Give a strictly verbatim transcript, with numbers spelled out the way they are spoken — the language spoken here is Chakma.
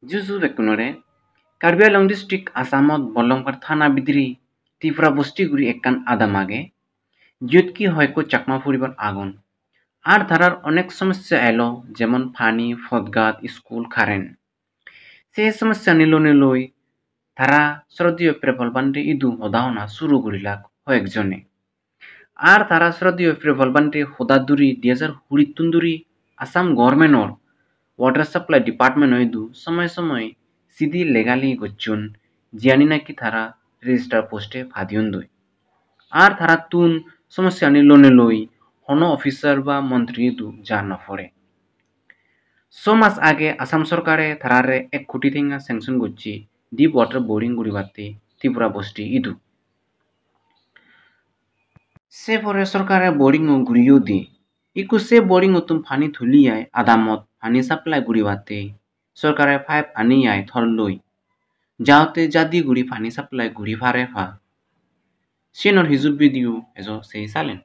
Juju bekkunore, Karbi Anglong district Assamot Bolongpar thana bidire Tripura bosti guri ekkan adam age, jiyot ki hoyekko Chakma poribar agon. Ar tarar onek somossya elo, jemon pani, podgat, school, current. Se somossya ani lonei loi tara Sroddheyo Prabal Bhante idu hoda hona suru gurilak hoyekjone. Ar tara Sroddheyo Prabal Bhante hoda duri dui hajar kuri tun duri Assam government-or water supply department-o idu somoy somoy sidi legally gocchon, jiyani naki tara register post-e padiyondoi. Ar tarattun somossya ani lonei loi hono officer ba montri idu ja no pore. So mas age Assam sorkare tarare ek koti tenga sanction gocche deep water boring guribatte Tripura bosti idu. Se pore sorkare boring-o guriyo de. Ikko se boring-ottun pani tuli ai adamot pani supply guribatte sorkare pipe ani ai thor loi. Jaote jadi guri pani supply guri pare pa. Siyenor hiju video ejo sei salen.